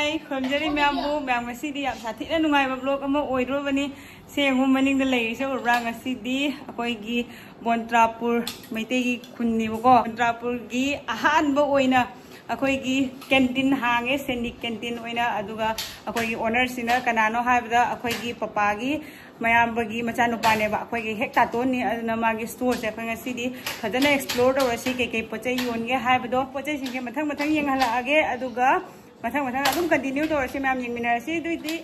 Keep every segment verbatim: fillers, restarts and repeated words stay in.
ꯑꯩ ꯈꯨꯔꯨꯝꯖꯔꯤ ꯃꯌꯥꯝꯕꯨ꯫ ꯃꯌꯥꯝ, ꯉꯁꯤꯗꯤ ꯌꯥꯝ ꯁꯥꯊꯤꯅ ꯅꯨꯡꯉꯥꯏꯕ ꯕ꯭ꯂꯣꯛ ꯑꯃ ꯑꯣꯏꯗ꯭ꯔꯣꯕꯅꯤ꯫ ꯁꯦꯡꯕ ꯃꯅꯤꯡꯗ ꯂꯩꯔꯤꯁꯦ ꯎꯔꯕ꯭ꯔꯥ? ꯉꯁꯤꯗꯤ ꯑꯩꯈꯣꯏꯒꯤ ꯕꯣꯟꯇ꯭ꯔꯥꯄꯨꯔ ꯃꯩꯇꯩꯒꯤ ꯈꯨꯟꯅꯦꯕꯀꯣ꯫ ꯕꯣꯟꯇ꯭ꯔꯥꯄꯨꯔꯒꯤ ꯑꯍꯥꯟꯕ ꯑꯣꯏꯅ ꯑꯩꯈꯣꯏꯒꯤ ꯀꯦꯟꯇꯤꯟ ꯍꯥꯡꯉꯦ, ꯁꯦꯅꯤꯛ ꯀꯦꯟꯇꯤꯟ ꯑꯣꯏꯅ꯫ ꯑꯗꯨꯒ ꯑꯩꯈꯣꯏꯒꯤ ꯑꯣꯅꯔꯁꯤꯅ ꯀꯅꯥꯅꯣ ꯍꯥꯏꯕꯗ, ꯑꯩꯈꯣꯏꯒꯤ ꯄꯄꯥꯒꯤ ꯃꯌꯥꯝꯕꯒꯤ ꯃꯆꯥꯅꯨꯄꯥꯅꯦꯕ, ꯑꯩꯈꯣꯏꯒꯤ ꯍꯦꯛ ꯇꯥꯇꯣꯟꯅꯤ꯫ ꯑꯗꯨꯅ ꯃꯥꯒꯤ ꯁ꯭ꯇꯣꯔꯁꯦ ꯑꯩꯈꯣꯏ ꯉꯁꯤꯗꯤ ꯐꯖꯅ ꯑꯦꯛꯁꯄ꯭ꯂꯣꯔ ꯇꯧꯔꯁꯤ, ꯀꯩꯀꯩ ꯄꯣꯠ ꯆꯩ ꯌꯣꯟꯒꯦ ꯍꯥꯏꯕꯗꯣ꯫ ꯄꯣꯠ ꯆꯩꯁꯤꯡꯁꯦ ꯃꯊꯪ ꯃꯊꯪ ꯌꯦꯡꯍꯜꯂꯛꯑꯒꯦ, ꯑꯗꯨꯒ ꯃꯊꯪ ꯃꯊꯪ ꯑꯗꯨꯝ ꯀꯟꯇꯤꯅ꯭ꯌꯨ ꯇꯧꯔꯁꯤ, ꯃꯌꯥꯝ ꯌꯦꯡꯃꯤꯟꯅꯔꯁꯤ꯫ ꯑꯗꯨꯏꯗꯤ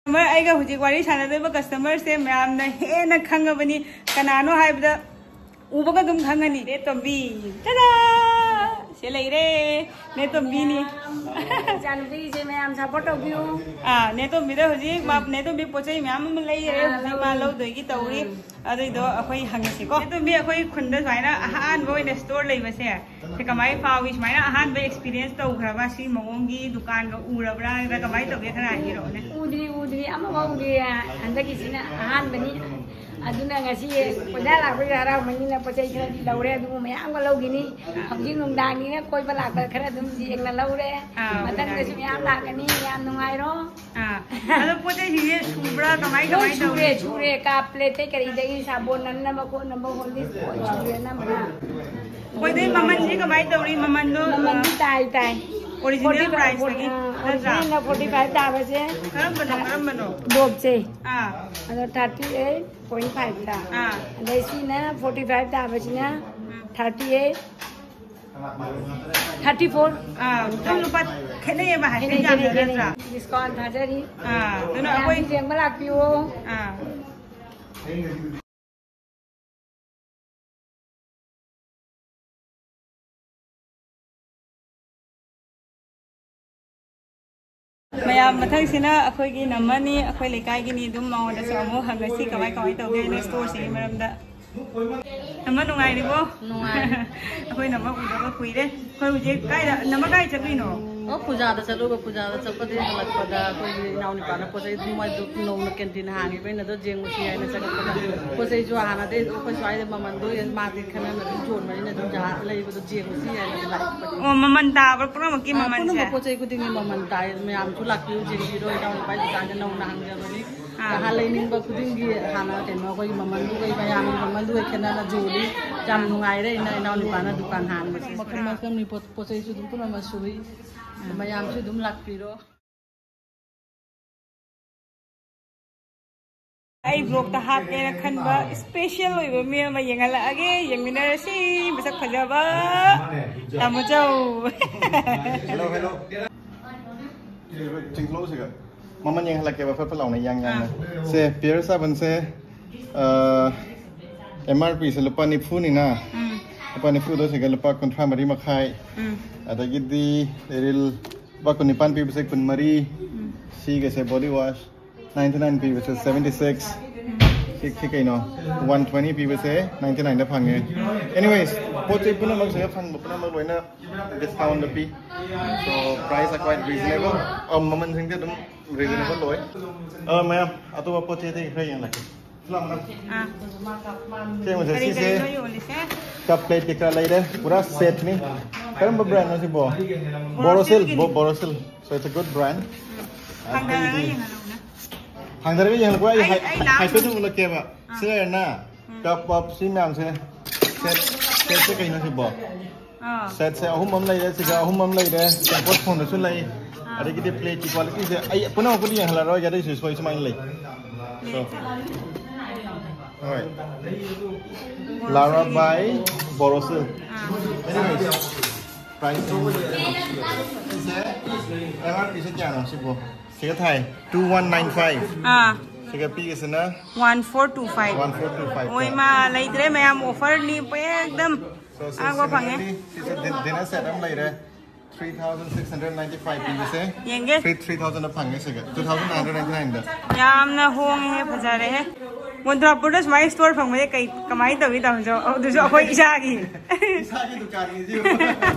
ꯀꯁꯇꯃꯔ, ꯑꯩꯒ ꯍꯧꯖꯤꯛ ꯋꯥꯔꯤ ꯁꯥꯟꯅꯗꯣꯏꯕ ꯀꯁꯇꯃꯔꯁꯦ ꯃꯌꯥꯝꯅ ꯍꯦꯟꯅ ꯈꯪꯉꯕꯅꯤ꯫ ꯀꯅꯥꯅꯣ ꯍꯥꯏꯕꯗ, ꯎꯕꯒ ꯑꯗꯨꯝ ꯈꯪꯉꯅꯤ꯫ ꯅꯦ ꯇꯣꯝꯕꯤ, ꯇꯗꯥ! ꯁꯤ ꯂꯩꯔꯦ, ꯅꯦ ꯇꯣꯝꯕꯤꯅꯤ꯫ ꯏꯆꯥꯅꯨꯄꯤꯁꯦ ꯃꯌꯥꯝ ꯁꯞꯄꯣꯔꯠ ꯇꯧꯕꯤꯌꯨ꯫ ꯑꯥ, ꯅꯦ ꯇꯣꯝꯕꯤꯗ ꯍꯧꯖꯤꯛ ꯃꯥ, ꯅꯦ ꯇꯣꯝꯕꯤ ꯄꯣꯠ ꯆꯩ ꯃꯌꯥꯝ ꯑꯃ ꯂꯩꯔꯦ, ꯑꯥ, ꯍꯧꯖꯤꯛ ꯃꯥ ꯂꯧꯔꯦ꯫ ꯂꯧꯗꯣꯏꯒꯤ ꯇꯧꯔꯤ꯫ ꯎꯝ꯫ ꯑꯗꯨꯏꯗꯣ ꯑꯩꯈꯣꯏ ꯍꯪꯉꯁꯤꯀꯣ꯫ ꯅꯦ ꯇꯣꯝꯕꯤ, ꯑꯩꯈꯣꯏ ꯈꯨꯟꯗ ꯁꯨꯃꯥꯏꯅ ꯑꯍꯥꯟꯕ ꯑꯣꯏꯅ ꯁ꯭ꯇꯣꯔ ꯂꯩꯕꯁꯦ, ꯁꯤ ꯀꯃꯥꯏꯅ ꯐꯥꯎꯏ? ꯁꯨꯃꯥꯏꯅ ꯑꯍꯥꯟꯕ ꯑꯦꯛꯁꯄꯤꯔꯤꯌꯦꯟꯁ ꯇꯧꯈ꯭ꯔꯕ, ꯁꯤ ꯃꯑꯣꯡꯒꯤ ꯗꯨꯀꯥꯟꯒ ꯎꯔꯕ꯭ꯔꯥ, ꯅꯠꯇ꯭ꯔꯒ ꯀꯃꯥꯏꯅ ꯇꯧꯒꯦ, ꯈꯔ ꯍꯥꯏꯕꯤꯔꯛꯑꯣꯅꯦ꯫ ꯎꯗ꯭ꯔꯤ, ꯎꯗ꯭ꯔꯤ, ꯑꯃꯐꯥꯎ ꯎꯗ꯭ꯔꯤ꯫ ꯍꯟꯗꯛꯀꯤꯁꯤꯅ ꯑꯍꯥꯟꯕꯅꯤ꯫ ꯑꯗꯨꯅ ꯉꯁꯤ ꯀꯣꯏꯂꯥ ꯂꯥꯛꯄꯒꯤ ꯍꯔꯥꯎꯕꯅꯤꯅ ꯄꯣꯠ ꯆꯩ ꯈꯔꯗꯤ ꯂꯧꯔꯦ, ꯑꯗꯨꯕꯨ ꯃꯌꯥꯝ ꯑꯃ ꯂꯧꯈꯤꯅꯤ꯫ ꯍꯧꯖꯤꯛ ꯅꯨꯡꯗꯥꯡꯅꯤꯅ ꯀꯣꯏꯕ ꯂꯥꯛꯄ ꯈꯔ ꯑꯗꯨꯝ ꯌꯦꯡꯅ ꯂꯧꯔꯦ꯫ ꯑꯥ, ꯃꯊꯪꯗꯁꯨ ꯃꯌꯥꯝ ꯂꯥꯛꯀꯅꯤ꯫ ꯌꯥꯝ ꯅꯨꯡꯉꯥꯏꯔꯣ꯫ ꯑꯥ, ꯑꯗꯣ ꯄꯣꯠ ꯆꯩꯁꯤꯡꯁꯦ ꯁꯨꯕ꯭ꯔꯥ, ꯀꯃꯥꯏ ꯂꯣꯏ ꯀꯃꯥꯏ ꯁꯨꯔꯦ, ꯇꯧꯔꯤ? ꯁꯨꯔꯦ꯫ ꯀꯥꯞ ꯄ꯭ꯂꯦꯠꯇꯩ ꯀꯔꯤꯗꯒꯤ ꯁꯥꯄꯣꯟ ꯅꯝꯅꯕ ꯈꯣꯠꯅꯕ ꯍꯣꯔꯂꯤꯛꯁ ꯂꯣꯏ ꯁꯨꯔꯦ ꯑꯅꯝꯕꯅ꯫ ꯑꯩꯈꯣꯏꯗꯩ ꯃꯃꯜꯁꯤ ꯀꯃꯥꯏ ꯇꯧꯔꯤ? ꯃꯃꯜꯗꯣ, ꯃꯃꯜꯗꯤ ꯑ, ꯇꯥꯏ ꯇꯥꯏ꯫ Original ꯐꯣꯔꯇꯤ ꯐꯥꯏꯚ, price ꯇꯒꯤ ꯑ, ꯅꯠꯇ꯭ꯔꯥ? Original ꯅ ꯐꯣꯔꯇꯤ ꯐꯥꯏꯚ ꯇꯥꯕꯁꯦ꯫ ꯀꯔꯝꯕꯅꯣ, ꯀꯔꯝꯕꯅꯣ? ꯗꯣꯞꯁꯦ꯫ ꯑꯥ꯫ ꯑꯗꯣ ꯊꯥꯔꯇꯤ ꯑꯩꯠ ꯄꯣꯏꯟ ꯐꯥꯏꯚ ꯇ꯫ ꯑꯥ꯫ ꯑꯗꯩ ꯁꯤꯅ ꯐꯣꯔꯇꯤ ꯐꯥꯏꯚ ꯇꯥꯕꯁꯤꯅ ꯎꯝ꯫ Thirty eight, thirty four. ꯑꯥ, ꯑꯗꯨꯝ ꯂꯨꯄꯥ ꯈꯦꯠꯅꯩꯌꯦꯕ, ꯍꯥꯏꯐꯦꯠ ꯈꯦꯠꯅꯩ, ꯌꯥꯝꯅ, ꯈꯦꯠꯅꯩ, ꯈꯦꯠꯅꯩ꯫ ꯅꯠꯇ꯭ꯔꯥ? ꯗꯤꯁꯀꯥꯎꯟ ꯊꯥꯖꯔꯤ꯫ ꯑꯥ, ꯑꯗꯨꯅ ꯃꯌꯥꯝꯁꯨ ꯑꯩꯈꯣꯏ ꯌꯦꯡꯕ ꯂꯥꯛꯄꯤꯌꯣ꯫ ꯑꯥ꯫ ꯃꯌꯥꯝ, ꯃꯊꯪꯁꯤꯅ ꯑꯩꯈꯣꯏꯒꯤ ꯅꯝꯃꯅꯤ, ꯑꯩꯈꯣꯏ ꯂꯩꯀꯥꯏꯒꯤꯅꯤ꯫ ꯑꯗꯨꯝ ꯃꯉꯣꯟꯗꯁꯨ ꯑꯃꯨꯛ ꯍꯪꯉꯁꯤ ꯀꯃꯥꯏ ꯀꯃꯥꯏ ꯇꯧꯒꯦ ꯍꯥꯏꯅ ꯁ꯭ꯇꯣꯔꯁꯤꯒꯤ ꯃꯔꯝꯗ꯫ ꯅꯝꯃ ꯅꯨꯡꯉꯥꯏꯔꯤꯕꯣ? ꯅꯨꯡꯉꯥꯏꯔꯤ꯫ ꯑꯩꯈꯣꯏ ꯅꯝꯃ ꯎꯗꯕ ꯀꯨꯏꯔꯦ꯫ ꯑꯩꯈꯣꯏ ꯍꯧꯖꯤꯛ ꯀꯥꯏꯗ, ꯅꯝꯃ ꯀꯥꯏ ꯆꯠꯂꯨꯏꯅꯣ? ꯑꯣ, ꯄꯨꯖꯥꯗ ꯆꯠꯂꯨꯕ, ꯄꯨꯖꯥꯗ ꯆꯠꯄꯗꯒꯤ ꯍꯜꯂꯛꯄꯗ ꯑꯩꯈꯣꯏꯒꯤ ꯏꯅꯥꯎꯅꯨꯄꯥꯅ ꯄꯣꯠ ꯆꯩ ꯑꯗꯨꯝ ꯃꯣꯏꯗꯨ ꯅꯧꯅ ꯀꯦꯟꯇꯤꯟ ꯍꯥꯡꯉꯤꯕꯅꯤꯅ ꯑꯗꯨ ꯌꯦꯡꯉꯨꯁꯤ ꯍꯥꯏꯅ ꯆꯪꯉꯛꯄꯗ ꯄꯣꯠ ꯆꯩꯁꯨ ꯍꯥꯟꯅꯗꯩ ꯑꯩꯈꯣꯏ ꯁ꯭ꯋꯥꯏꯗ ꯃꯃꯟꯗꯣ ꯃꯥꯗꯤ ꯈꯟꯅꯅ ꯑꯗꯨꯝ ꯌꯣꯟꯕꯅꯤꯅ ꯑꯗꯨꯝ ꯖꯍꯥ-, ꯂꯩꯕꯗꯣ ꯌꯦꯡꯉꯨꯁꯤ ꯍꯥꯏꯅ ꯑꯗꯨꯝ ꯂꯥꯛꯄꯅꯤ꯫ ꯑꯣ, ꯃꯃꯜ ꯇꯥꯕ꯭ꯔꯥ ꯄꯨꯝꯅꯃꯛꯀꯤ ꯑꯥ, ꯃꯃꯜꯁꯦ? ꯄꯨꯝꯅꯃꯛ ꯄꯣꯠ ꯆꯩ ꯈꯨꯗꯤꯡꯒꯤ ꯃꯃꯜ ꯇꯥꯏ꯫ ꯃꯌꯥꯝꯁꯨ ꯂꯥꯛꯄꯤꯌꯨ, ꯌꯦꯡꯕꯤꯔꯣ, ꯏꯅꯥꯎꯅꯨꯄꯥꯒꯤ ꯗꯨꯀꯥꯟꯗ ꯅꯧꯅ ꯍꯥꯡꯖꯕꯅꯤ꯫ ꯑꯥ꯫ ꯅꯍꯥꯟ ꯂꯩꯅꯤꯡꯕ ꯈꯨꯗꯤꯡꯒꯤ ꯍꯥꯟꯅ ꯀꯩꯅꯣ ꯑꯩꯈꯣꯏꯒꯤ ꯃꯃꯜꯗꯨꯒ ꯃꯌꯥꯝꯒꯤ ꯃꯃꯜꯗꯨꯒ ꯈꯦꯠꯅꯅ ꯌꯣꯜꯂꯤ꯫ ꯌꯥꯝ ꯅꯨꯡꯉꯥꯏꯔꯦ ꯏꯅꯥ-, ꯏꯅꯥꯎꯅꯨꯄꯥꯅ ꯗꯨꯀꯥꯟ ꯍꯥꯡꯕꯁꯦ꯫ ꯃꯈꯜ ꯃꯈꯜꯅꯤ ꯄꯣꯠ, ꯄꯣꯠ ꯆꯩꯁꯨ ꯑꯗꯨꯝ ꯄꯨꯝꯅꯃꯛ ꯁꯨꯏ꯫ ꯃꯌꯥꯝꯁꯨ ꯑꯗꯨꯝ ꯂꯥꯛꯄꯤꯔꯣ꯫ ꯑꯩ vlogꯇ ꯍꯥꯞꯀꯦꯅ ꯈꯟꯕ special ꯑꯣꯏꯕ ꯃꯤ ꯑꯃ ꯌꯦꯡꯍꯜꯂꯛꯑꯒꯦ, ꯌꯦꯡꯃꯤꯟꯅꯔꯁꯤ꯫ ꯃꯁꯛ ꯐꯖꯕ ꯇꯥꯃꯣ ꯆꯧ꯫ Hello, hello. ꯆꯤꯡꯊꯣꯛꯂꯛꯎꯁꯤꯒ꯫ ꯃꯃꯜ ꯌꯦꯡꯍꯜꯂꯛꯀꯦꯕ, ꯐꯠ ꯐꯠ ꯂꯥꯎꯅ ꯌꯥꯡ ꯌꯥꯡꯅ꯫ ꯑꯥ꯫ ꯁꯦ, pear ꯁꯥꯕꯟꯁꯦ, ꯑ, M R P ꯁꯦ ꯂꯨꯄꯥ ꯅꯤꯐꯨꯅꯤꯅ, ꯎꯝ꯫ ꯂꯨꯄꯥ ꯅꯤꯐꯨꯗꯣ ꯁꯤꯒ ꯂꯨꯄꯥ ꯀꯨꯟꯊ꯭ꯔꯥ ꯃꯔꯤ ꯃꯈꯥꯏ꯫ ꯎꯝ꯫ ꯑꯗꯒꯤꯗꯤ ꯂꯤꯔꯤꯜ ꯂꯨꯄꯥ ꯀꯨꯟꯅꯤꯄꯥꯟ ꯄꯤꯕꯁꯦ ꯀꯨꯟꯃꯔꯤ꯫ ꯎꯝ꯫ ꯁꯤꯒꯁꯦ body wash ninety nine ꯄꯤꯕꯁꯦ seventy six꯫ ꯎꯝ꯫ ꯁꯤ, ꯁꯤ ꯀꯩꯅꯣ? One twenty ꯄꯤꯕꯁꯦ ninety nine ꯗ ꯐꯪꯉꯦ꯫ Anyways, ꯄꯣꯠ ꯆꯩ ꯄꯨꯝꯅꯃꯛꯁꯤꯗ ꯐꯪꯕ ꯄꯨꯝꯅꯃꯛ ꯂꯣꯏꯅ discount the P. So, price are quite reasonable꯫ ꯑ, ꯃꯃꯜꯁꯤꯡꯗꯤ ꯑꯗꯨꯝ reasonable ꯑꯣꯏ꯫ ꯑ, ꯃꯌꯥꯝ, ꯑꯇꯣꯞꯄ ꯄꯣꯠ ꯆꯩꯗꯒꯤ ꯈꯔ ꯌꯦꯡꯂꯛꯀꯦ꯫ ꯑꯥ꯫ ꯁꯦꯡꯕꯁꯦ ꯀꯔꯤ ꯁꯤꯁꯦ ꯀꯔꯤꯅꯣ ꯌꯣꯜꯂꯤꯁꯦ? ꯀꯞ ꯄ꯭ꯂꯦꯠ ꯀꯩꯀꯥ ꯂꯩꯔꯦ, ꯄꯨꯔꯥ ꯁꯦꯠꯅꯤ꯫ ꯀꯔꯝꯕ ꯕ꯭ꯔꯥꯟꯅꯣ ꯁꯤꯕꯣ? ꯕꯣꯔꯣꯁꯤꯜ꯫ ꯕꯣꯔꯣꯁꯤꯜꯒꯤꯅꯤ꯫ ꯕꯣ- Borosil. So it's a good brand. ꯊꯥꯡꯗꯔꯒ ꯌꯦꯡꯍꯜꯂꯧꯅꯦ꯫ ꯊꯥꯡꯗꯔꯒ ꯌꯦꯡꯍꯜꯂꯛꯄ ꯑꯩ ꯑꯩ- ꯑꯩ ꯂꯥꯛꯑꯝꯃꯦ꯫ ꯍꯥꯏꯐꯦꯠ ꯑꯗꯨꯝ ꯎꯠꯂꯛꯀꯦꯕ꯫ ꯑꯥ꯫ ꯁꯤ ꯂꯩꯔꯦꯅ꯫ ꯎꯝ꯫ ꯀꯞ ꯑꯞ ꯁꯤ ꯃꯌꯥꯝꯁꯦ꯫ ꯁꯦꯠ ꯁꯦꯠꯁꯦ ꯀꯩꯅꯣ ꯁꯤꯕꯣ? ꯑꯥ꯫ ꯁꯦꯠꯁꯦ ꯑꯍꯨꯝ ꯑꯃ ꯂꯩꯔꯦ, ꯁꯤꯒ ꯑꯍꯨꯝ ꯑꯃ ꯂꯩꯔꯦ, ꯇꯦꯡꯀꯣꯠ ꯐꯣꯟꯗꯁꯨ ꯂꯩ꯫ ꯑꯥ꯫ ꯑꯗꯒꯤꯗꯤ ꯄ꯭ꯂꯦꯠꯀꯤ ꯀ꯭ꯋꯥꯂꯤꯇꯤꯁꯦ ꯑꯩ ꯄꯨꯝꯅꯃꯛꯄꯨꯗꯤ ꯌꯦꯡꯍꯜꯂꯔꯣꯏꯒꯦ, ꯑꯗꯨꯏꯁꯨ ꯁꯣꯏ ꯁꯨꯃꯥꯏꯅ ꯂꯩ꯫ So, ꯄ꯭ꯂꯦꯠꯁꯦ꯫ ꯍꯣꯏ꯫ ꯂꯥꯔꯥ ꯕꯥꯏ ꯕꯣꯔꯣꯁꯤꯜ꯫ ꯑꯥ꯫ Anyways, price ꯁꯦ ꯑꯦꯝ ꯑꯥꯔ ꯄꯤꯁꯦ ꯀꯌꯥꯅꯣ ꯁꯤꯕꯣ? ꯁꯤꯒ ꯊꯥꯏ two one nine five꯫ ꯑꯥ꯫ ꯁꯤꯒ ꯄꯤꯒꯁꯤꯅ One four two five꯫ One four two five꯫ ꯍꯣꯏ ꯃꯥ ꯂꯩꯇ꯭ꯔꯦ ꯃꯌꯥꯝ, ꯑꯣꯐꯔꯅꯤ ꯄꯨꯔꯥ ꯑꯦꯛꯗꯝ꯫ So, so, ꯑꯉꯛꯄ ꯐꯪꯉꯦ꯫ similarly, ꯁꯤꯁꯨ din- dinner set ꯑꯃ ꯂꯩꯔꯦ꯫ Three thousand six hundred ninety five ꯄꯤꯕꯁꯦ꯫ ꯌꯦꯡꯒꯦ꯫ Three three thousand ꯐꯪꯉꯦ ꯁꯤꯒ꯫ Two thousand nine hundred ninety nine ꯗ꯫ ꯌꯥꯝꯅ ꯍꯣꯡꯉꯦꯍꯦ, ꯐꯖꯔꯦꯍꯦ꯫ ꯃꯣꯟꯇ꯭ꯔꯥꯄꯨꯔꯗ ꯁꯨꯃꯥꯏꯅ ꯁ꯭ꯇꯣꯔ ꯐꯪꯕꯁꯦ ꯀꯩ, ꯀꯃꯥꯏꯅ ꯇꯧꯏ ꯇꯥꯃꯣ? ꯑꯗꯨꯁꯨ ꯑꯩꯈꯣꯏ ꯏꯁꯥꯒꯤ꯫ ꯏꯁꯥꯒꯤ ꯗꯨꯀꯥꯟꯒꯤꯁꯤ꯫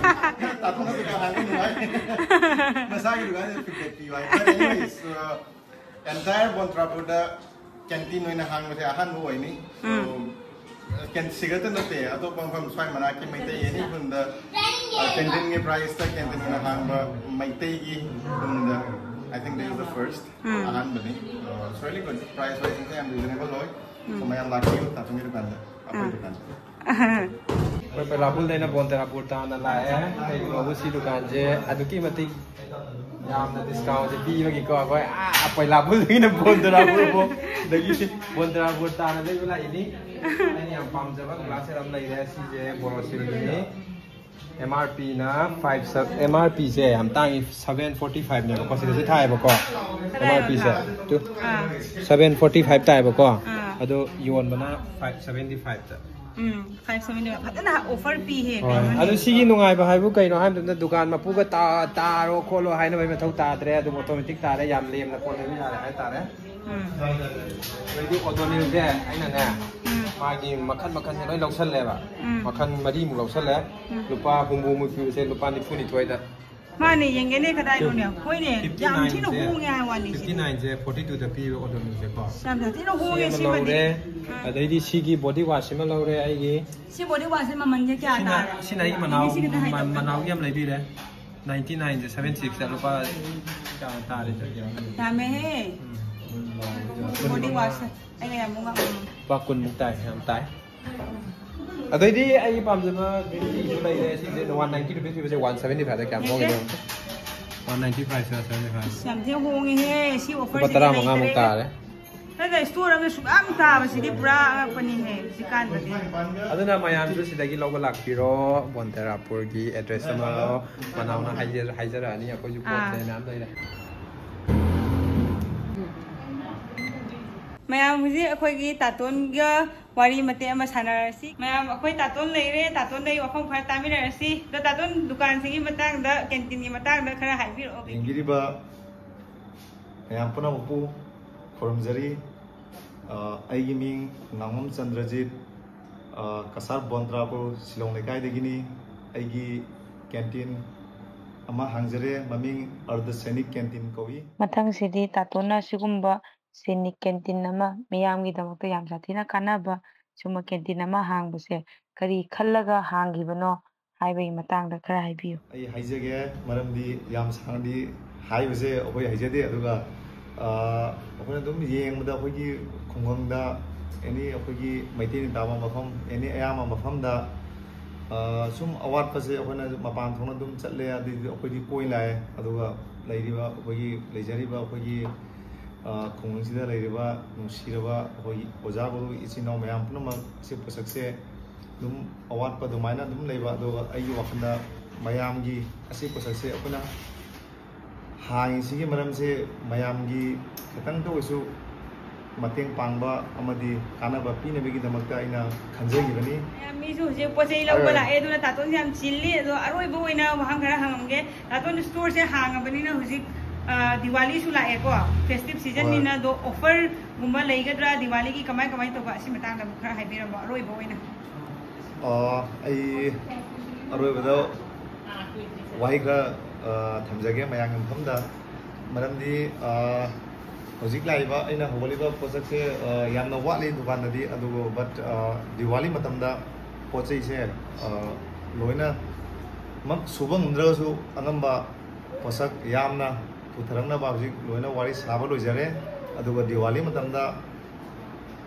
ꯇꯥꯊꯣꯛꯅ ꯗꯨꯀꯥꯟ ꯍꯥꯡꯕ ꯅꯨꯡꯉꯥꯏ꯫ ꯃꯁꯥꯒꯤ ꯗꯨꯀꯥꯟꯁꯤꯗ feedback ꯄꯤꯌꯨ ꯍꯥꯏ꯫ But anyways, uh, entire ꯕꯣꯟꯇ꯭ꯔꯥꯄꯨꯔꯗ canteen ꯑꯣꯏꯅ ꯍꯥꯡꯕꯁꯦ ꯑꯍꯥꯟꯕ ꯑꯣꯏꯅꯤ꯫ So, ꯎꯝ꯫ ꯀꯦꯟ-, ꯁꯤꯒ ꯅꯠꯇꯦ, ꯑꯇꯣꯞꯄ ꯃꯐꯝ ꯁ꯭ꯋꯥꯏ ꯃꯅꯥꯛꯀꯤ ꯃꯩꯇꯩ ꯑꯦꯅꯤ ꯈꯨꯟꯗ, ꯑ, canteenꯒꯤ priceꯇ canteen ꯑꯣꯏꯅ ꯍꯥꯡꯕ ꯃꯩꯇꯩꯒꯤ ꯈꯨꯟꯗ, I think this is the first꯫ ꯎꯝ꯫ ꯑꯍꯥꯟꯕꯅꯤ꯫ ꯑ, it's really good. Price wiseꯁꯨ ꯌꯥꯝ reasonable ꯑꯣꯏ꯫ So, ꯃꯌꯥꯝ ꯂꯥꯛꯄꯤꯌꯨ ꯇꯥꯇꯣꯟꯒꯤ ꯗꯨꯀꯥꯟꯗ, ꯑꯩꯈꯣꯏ ꯑꯥ꯫ ꯗꯨꯀꯥꯟꯗ꯫ ꯑꯩꯈꯣꯏ ꯄꯩꯂꯥꯕꯨꯜꯗꯩꯅ ꯕꯣꯟꯇꯦꯔꯥꯄꯨꯔ ꯇꯥꯅ ꯂꯥꯛꯑꯦ꯫ ꯀꯩꯒꯤꯅꯣꯕꯨ ꯁꯤ ꯗꯨꯀꯥꯟꯁꯦ ꯑꯗꯨꯛꯀꯤ ꯃꯇꯤꯛ ꯌꯥꯝꯅ discountꯁꯦ ꯄꯤꯕꯒꯤꯀꯣ, ꯑꯩꯈꯣꯏ ꯑꯥ ꯄꯩꯂꯥꯕꯨꯜꯗꯒꯤꯅ ꯕꯣꯟꯇꯦꯔꯥꯄꯨꯔ ꯐꯥꯎ, ꯑꯗꯒꯤ ꯕꯣꯟꯇꯦꯔꯥꯄꯨꯔ ꯇꯥꯅ ꯂꯩꯕ ꯂꯥꯛꯏꯅꯤ꯫ ꯑꯩꯅ ꯌꯥꯝ ꯄꯥꯝꯖꯕ glass set ꯑꯃ ꯂꯩꯔꯦ꯫ ꯁꯤꯁꯦ ꯕꯣꯔꯣꯁꯤꯜꯒꯤꯅꯤ꯫ ꯑꯦꯝ ꯑꯥꯔ ꯄꯤꯅ five, ꯑꯦꯝ ꯑꯥꯔ ꯄꯤꯁꯦ ꯌꯥꯝ ꯇꯥꯡꯉꯤ, seven forty fiveꯅꯦꯕꯀꯣ꯫ ꯁꯤꯗꯁꯨ ꯊꯥꯏꯌꯦꯕꯀꯣ꯫ ꯑꯦꯝ ꯑꯥꯔ ꯄꯤꯁꯦ ꯇꯨ, ꯑꯥ꯫ seven forty five ꯇꯥꯏꯕꯀꯣ꯫ ꯑꯥ꯫ ꯑꯗꯣ ꯌꯣꯟꯕꯅ five seventy fiveꯇ꯫ ꯎꯝ, five seventy five꯫ ꯐꯖꯅ offer ꯄꯤꯍꯦ, ꯍꯣꯏ꯫ ꯀꯩꯅꯣꯅꯦ꯫ ꯑꯗꯨ ꯁꯤꯒꯤ ꯅꯨꯡꯉꯥꯏꯕ ꯍꯥꯏꯕꯨ ꯀꯩꯅꯣ ꯍꯥꯏꯕ ꯃꯇꯝꯗ, ꯗꯨꯀꯥꯟ ꯃꯄꯨꯒ ꯇꯥ-, ꯇꯥꯔꯣ ꯈꯣꯠꯂꯣ ꯍꯥꯏꯅꯕꯒꯤ ꯃꯊꯧ ꯇꯥꯗ꯭ꯔꯦ꯫ ꯑꯗꯨꯝ automatic ꯇꯥꯔꯦ꯫ ꯌꯥꯝ ꯂꯦꯝꯅ ꯀꯣꯟꯅꯕ ꯌꯥꯔꯦ ꯍꯥꯏꯇꯥꯔꯦ꯫ ꯎꯝ꯫ ꯑꯗꯩꯗꯤ O'Donnellꯁꯦ ꯑꯩꯅꯅꯦ, ꯎꯝ꯫ ꯃꯥꯒꯤ ꯃꯈꯟ ꯃꯈꯟꯁꯦ ꯂꯣꯏ ꯂꯧꯁꯜꯂꯦꯕ꯫ ꯎꯝ꯫ ꯃꯈꯟ ꯃꯔꯤꯃꯨꯛ ꯂꯧꯁꯜꯂꯦ꯫ ꯎꯝ꯫ ꯂꯨꯄꯥ ꯍꯨꯝꯐꯨꯃꯨꯛ ꯄꯤꯕꯁꯦ ꯂꯨꯄꯥ ꯅꯤꯐꯨꯅꯤꯊꯣꯏꯗ꯫ ꯃꯥꯅꯦ, ꯌꯦꯡꯒꯦꯅꯦ, ꯀꯗꯥꯏꯅꯣꯅꯦ? ꯍꯣꯏꯅꯦ, ꯌꯥꯝ ꯊꯤꯅ ꯍꯣꯡꯉꯦ ꯍꯥꯏ ꯋꯥꯅꯤ ꯁꯤꯗꯤ꯫ ꯐꯤꯐꯇꯤ ꯅꯥꯏꯟꯁꯦ ꯐꯣꯔꯇꯤ ꯇꯨꯗ ꯄꯤꯕ ꯑꯣꯗꯣꯅꯤꯜꯁꯦꯀꯣ꯫ ꯌꯥꯝ ꯊꯤꯅ ꯍꯣꯡꯉꯦ ꯁꯤ ꯑꯃ ꯁꯤꯃꯗꯤ꯫ ꯂꯧꯔꯦ꯫ ꯑꯗꯩꯗꯤ ꯁꯤꯒꯤ ꯕꯣꯗꯤ ꯋꯥꯁ ꯑꯃ ꯂꯧꯔꯦ ꯑꯩꯒꯤ꯫ ꯁꯤ ꯕꯣꯗꯤ ꯋꯥꯁꯁꯦ ꯃꯃꯜꯁꯦ ꯀꯌꯥ ꯁꯤꯅ ꯇꯥꯔꯦ? ꯁꯤꯅ ꯑꯩꯒꯤ ꯃꯅꯥꯎ ꯁꯤꯒꯤꯗ ꯍꯥꯏꯗꯣꯛꯀꯦ꯫ ꯃꯅꯥꯎꯒꯤ ꯑꯃ ꯂꯩꯕꯤꯔꯦ꯫ ꯅꯥꯏꯟꯇꯤ ꯅꯥꯏꯟꯁꯦ ꯁꯚꯦꯟ ꯁꯤꯛꯁꯇ ꯂꯨꯄꯥ ꯀꯌꯥ ꯇꯥꯔꯦ? ꯌꯥꯝꯃꯦꯍꯦ꯫ ꯕꯣꯗꯤ ꯋꯥꯁꯁꯦ ꯑꯩꯅ ꯌꯥꯝ ꯉꯝꯃꯦ꯫ ꯂꯨꯄꯥ ꯀꯨꯟꯃꯨꯛ ꯇꯥꯏ, ꯌꯥꯝ ꯇꯥꯏ꯫ ꯑꯗꯩꯗꯤ ꯑꯩꯒꯤ ꯄꯥꯝꯖꯕ ꯒ꯭ꯔꯤꯟ ꯇꯤꯁꯨ ꯂꯩꯔꯦ꯫ ꯁꯤꯁꯦ ꯋꯥꯟ ꯅꯥꯏꯟꯇꯤ ꯔꯨꯄꯤꯁ ꯄꯤꯕꯁꯦ ꯋꯥꯟ ꯁꯚꯦꯟꯇꯤ ꯐꯥꯏꯚꯇ ꯀꯌꯥꯝ ꯍꯣꯡꯉꯤꯅꯣ? ꯋꯥꯟ ꯅꯥꯏꯟꯇꯤ ꯐꯥꯏꯚ ꯁꯤꯗ ꯁꯚꯦꯟꯇꯤ ꯐꯥꯏꯚ꯫ ꯌꯥꯝ ꯊꯤꯅ ꯍꯣꯡꯉꯤꯍꯦ ꯁꯤ ꯂꯨꯄꯥ ꯑꯣꯐꯔꯁꯤꯗꯤ ꯇꯔꯥ ꯃꯉꯥꯃꯨꯛ ꯂꯩꯇꯔꯦ꯫ ꯇꯥꯔꯦ꯫ ꯅꯠꯇꯦ, ꯁ꯭ꯇꯣꯔ ꯑꯃꯗ ꯁꯨꯛ ꯌꯥꯝ ꯇꯥꯕꯁꯤꯗꯤ ꯄꯨꯔꯥ ꯑꯉꯛꯄꯅꯤꯍꯦ ꯍꯧꯖꯤꯛꯀꯥꯟꯗꯗꯤ꯫ ꯑꯗꯨꯅ ꯃꯌꯥꯝꯁꯨ ꯁꯤꯗꯒꯤ ꯂꯧꯕ ꯂꯥꯛꯄꯤꯔꯣ꯫ ꯕꯣꯟꯇꯦꯔꯥꯄꯨꯔꯒꯤ ꯑꯦꯗ꯭ꯔꯦꯁ ꯑꯃ ꯃꯅꯥꯎꯅ ꯍꯥꯏꯖ- ꯍꯥꯏꯖꯔꯛꯑꯅꯤ꯫ ꯑꯩꯈꯣꯏꯁꯨ ꯄꯣꯠꯁꯦ ꯑꯥ꯫ ꯃꯌꯥꯝ ꯂꯩꯔꯦ꯫ ꯃꯌꯥꯝ ꯍꯧꯖꯤꯛ ꯑꯩꯈꯣꯏꯒꯤ ꯇꯥꯇꯣꯟꯒ ꯋꯥꯔꯤ ꯃꯇꯦꯛ ꯑꯃ ꯁꯥꯟꯅꯔꯁꯤ꯫ ꯃꯌꯥꯝ ꯑꯩꯈꯣꯏ ꯇꯥꯇꯣꯟ ꯂꯩꯔꯦ, ꯇꯥꯇꯣꯟꯗꯒꯤ ꯋꯥꯐꯝ ꯈꯔ ꯇꯥꯃꯤꯟꯅꯔꯁꯤ꯫ ꯑꯗꯣ ꯇꯥꯇꯣꯟ, ꯗꯨꯀꯥꯟꯁꯤꯒꯤ ꯃꯇꯥꯡꯗ, ꯀꯦꯟꯇꯤꯟꯒꯤ ꯃꯇꯥꯡꯗ ꯈꯔ ꯍꯥꯏꯕꯤꯔꯛꯑꯣ꯫ ꯌꯦꯡꯕꯤꯔꯤꯕ ꯃꯌꯥꯝ ꯄꯨꯝꯅꯃꯛꯄꯨ ꯈꯨꯔꯨꯝꯖꯔꯤ꯫ ꯑ, ꯑꯩꯒꯤ ꯃꯤꯡ ꯉꯥꯉꯣꯝ ꯆꯟꯗ꯭ꯔꯖꯤꯠ, ꯑ, ꯀꯁꯥꯔ ꯕꯣꯟꯇ꯭ꯔꯥꯄꯨꯔ ꯁꯤꯂꯣꯡ ꯂꯩꯀꯥꯏꯗꯒꯤꯅꯤ꯫ ꯑꯩꯒꯤ ꯀꯦꯟꯇꯤꯟ ꯑꯃ ꯍꯥꯡꯖꯔꯦ, ꯃꯃꯤꯡ ꯑꯔꯗ ꯁꯩꯅꯤꯛ ꯀꯦꯟꯇꯤꯟ ꯀꯧꯏ꯫ ꯃꯊꯪꯁꯤꯗꯤ ꯇꯥꯇꯣꯟꯅ ꯁꯤꯒꯨꯝꯕ ꯁꯩꯅꯤꯛ ꯀꯦꯟꯇꯤꯟ ꯑꯃ, ꯃꯤꯌꯥꯝꯒꯤꯗꯃꯛꯇ ꯌꯥꯝ ꯁꯥꯊꯤꯅ ꯀꯥꯟꯅꯕ ꯁꯨꯝꯕ ꯀꯦꯟꯇꯤꯟ ꯑꯃ ꯍꯥꯡꯕꯁꯦ ꯀꯔꯤ ꯈꯜꯂꯒ ꯍꯥꯡꯈꯤꯕꯅꯣ ꯍꯥꯏꯕꯒꯤ ꯃꯇꯥꯡꯗ ꯈꯔ ꯍꯥꯏꯕꯤꯌꯨ꯫ ꯑꯩ ꯍꯥꯏꯖꯒꯦ, ꯃꯔꯝꯗꯤ ꯌꯥꯝ ꯁꯥꯡꯅꯗꯤ ꯍꯥꯏꯕꯁꯦ ꯑꯩꯈꯣꯏ ꯍꯩꯖꯗꯦ꯫ ꯑꯗꯨꯒ, ꯑ, ꯑꯩꯈꯣꯏꯅ ꯑꯗꯨꯝ ꯌꯦꯡꯕꯗ ꯑꯩꯈꯣꯏꯒꯤ ꯈꯨꯡꯒꯪꯗ ꯑꯦꯅꯤ ꯑꯩꯈꯣꯏꯒꯤ ꯃꯩꯇꯩꯅ ꯇꯥꯕ ꯃꯐꯝ, ꯑꯦꯅꯤ ꯑꯌꯥꯝꯕ ꯃꯐꯝꯗ, ꯑ, ꯁꯨꯝ ꯑꯋꯥꯠꯄꯁꯦ ꯑꯩꯈꯣꯏꯅ ꯃꯄꯥꯟ ꯊꯣꯛꯅ ꯑꯗꯨꯝ ꯆꯠꯂꯦ, ꯑꯗꯩꯗꯤ ꯑꯩꯈꯣꯏꯗꯤ ꯀꯣꯏ ꯂꯥꯛꯑꯦ꯫ ꯑꯗꯨꯒ ꯂꯩꯔꯤꯕ ꯑꯩꯈꯣꯏꯒꯤ, ꯂꯩꯖꯔꯤꯕ ꯑꯩꯈꯣꯏꯒꯤ, ꯑ, ꯈꯨꯡꯒꯪꯁꯤꯗ ꯂꯩꯔꯤꯕ ꯅꯨꯡꯁꯤꯔꯕ ꯑꯩꯈꯣꯏꯒꯤ ꯑꯣꯖꯥ ꯒꯨꯔꯨ ꯏꯆꯤꯟ ꯏꯅꯥꯎ ꯃꯌꯥꯝ ꯄꯨꯝꯅꯃꯛ ꯑꯁꯤ ꯄꯣꯠꯁꯛꯁꯦ ꯑꯗꯨꯝ ꯑꯋꯥꯠꯄ ꯑꯗꯨꯃꯥꯏꯅ ꯑꯗꯨꯝ ꯂꯩꯕ꯫ ꯑꯗꯨꯒ ꯑꯩꯒꯤ ꯋꯥꯈꯜꯗ ꯃꯌꯥꯝꯒꯤ ꯑꯁꯤ ꯄꯣꯠꯁꯛꯁꯦ ꯑꯩꯈꯣꯏꯅ ꯍꯥꯡꯉꯤꯁꯤꯒꯤ ꯃꯔꯝꯁꯦ ꯃꯌꯥꯝꯒꯤ ꯈꯤꯇꯪꯗ ꯑꯣꯏꯁꯨ ꯃꯇꯦꯡ ꯄꯥꯡꯕ ꯑꯃꯗꯤ ꯀꯥꯟꯅꯕ ꯄꯤꯅꯕꯒꯤꯗꯃꯛꯇ ꯑꯩꯅ ꯈꯟꯖꯈꯤꯕꯅꯤ꯫ ꯃꯤꯁꯨ ꯍꯧꯖꯤꯛ ꯄꯣꯠ ꯆꯩ ꯂꯧꯕ ꯂꯥꯛꯑꯦ, ꯑꯗꯨꯅ ꯇꯥꯇꯣꯟꯁꯦ ꯌꯥꯝ ꯆꯤꯜꯂꯤ꯫ ꯑꯗꯣ ꯑꯔꯣꯏꯕ ꯑꯣꯏꯅ ꯋꯥꯍꯪ ꯈꯔ ꯍꯪꯉꯝꯒꯦ꯫ ꯇꯥꯇꯣꯟ, ꯁ꯭ꯇꯣꯔꯁꯦ ꯍꯥꯡꯉꯕꯅꯤꯅ ꯍꯧꯖꯤꯛ, ꯑ, ꯗꯤꯋꯥꯂꯤꯁꯨ ꯂꯥꯛꯑꯦꯀꯣ, ꯐꯦꯁꯇꯤꯚ ꯁꯤꯖꯟꯅꯤꯅ, ꯑꯗꯣ ꯑꯣꯐꯔꯒꯨꯝꯕ ꯂꯩꯒꯗ꯭ꯔꯥ ꯗꯤꯋꯥꯂꯤꯒꯤ, ꯀꯃꯥꯏ ꯀꯃꯥꯏ ꯇꯧꯕ, ꯑꯁꯤ ꯃꯇꯥꯡꯗ ꯑꯃꯨꯛ ꯈꯔ ꯍꯥꯏꯕꯤꯔꯝꯃꯣ ꯑꯔꯣꯏꯕ ꯑꯣꯏꯅ꯫ ꯑ, ꯑꯩ ꯑꯔꯣꯏꯕꯗ ꯋꯥꯍꯩ ꯈꯔ ꯑ, ꯊꯝꯖꯒꯦ ꯃꯌꯥꯝꯒꯤ ꯃꯐꯝꯗ꯫ ꯃꯔꯝꯗꯤ, ꯑ, ꯍꯧꯖꯤꯛ ꯂꯥꯛꯏꯕ ꯑꯩꯅ ꯍꯧꯒꯠꯂꯤꯕ ꯄꯣꯠꯁꯛꯁꯦ, ꯑ, ꯌꯥꯝꯅ ꯋꯥꯠꯂꯤ ꯗꯨꯀꯥꯟꯗꯗꯤ, ꯑꯗꯨꯕꯨ but, ꯑ, ꯗꯤꯋꯥꯂꯤ ꯃꯇꯝꯗ ꯄꯣꯠ ꯆꯩꯁꯦ, ꯑ, ꯂꯣꯏꯅꯃꯛ ꯁꯨꯕ ꯉꯝꯗ꯭ꯔꯒꯁꯨ ꯑꯉꯝꯕ ꯄꯣꯠꯁꯛ ꯌꯥꯝꯅ ꯄꯨꯊꯔꯛꯅꯕ ꯍꯧꯖꯤꯛ ꯂꯣꯏꯅ ꯋꯥꯔꯤ ꯁꯥꯕ ꯂꯣꯏꯖꯔꯦ꯫ ꯑꯗꯨꯒ ꯗꯤꯋꯥꯂꯤ ꯃꯇꯝꯗ,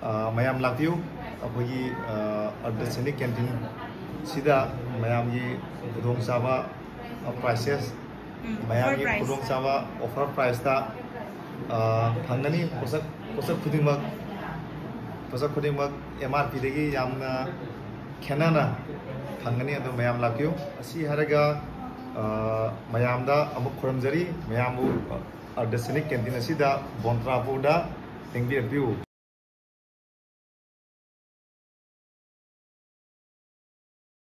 ꯑ, ꯃꯌꯥꯝ ꯂꯥꯛꯄꯤꯌꯨ꯫ ꯑꯩꯈꯣꯏꯒꯤ, ꯑ, ꯑꯔꯗꯁꯅꯤꯛ ꯀꯦꯟꯇꯤꯟꯁꯤꯗ ꯃꯌꯥꯝꯒꯤ ꯈꯨꯗꯣꯡꯆꯥꯕ, ꯑ, prices, ꯎꯝ, ꯃꯌꯥꯝꯒꯤ offer price꯫ ꯈꯨꯗꯣꯡꯆꯥꯕ offer priceꯇ, ꯑ, ꯐꯪꯒꯅꯤ꯫ ꯄꯣꯠꯁꯛ, ꯄꯣꯠꯁꯛ ꯈꯨꯗꯤꯡꯃꯛ, ꯄꯣꯠꯁꯛ ꯈꯨꯗꯤꯡꯃꯛ M R Pꯗꯒꯤ ꯌꯥꯝꯅ ꯈꯦꯠꯅꯅ ꯐꯪꯒꯅꯤ꯫ ꯑꯗꯨ ꯃꯌꯥꯝ ꯂꯥꯛꯄꯤꯌꯨ꯫ ꯑꯁꯤ ꯍꯥꯏꯔꯒ, ꯑ, ꯃꯌꯥꯝꯗ ꯑꯃꯨꯛ ꯈꯨꯔꯨꯝꯖꯔꯤ꯫ ꯃꯌꯥꯝꯕꯨ, ꯑ, ꯑꯔꯗꯁꯅꯤꯛ ꯀꯦꯟꯇꯤꯟ ꯑꯁꯤꯗ ꯕꯣꯟꯇ꯭ꯔꯥꯄꯨꯔꯗ ꯂꯦꯡꯕꯤꯔꯛꯄꯤꯌꯨ꯫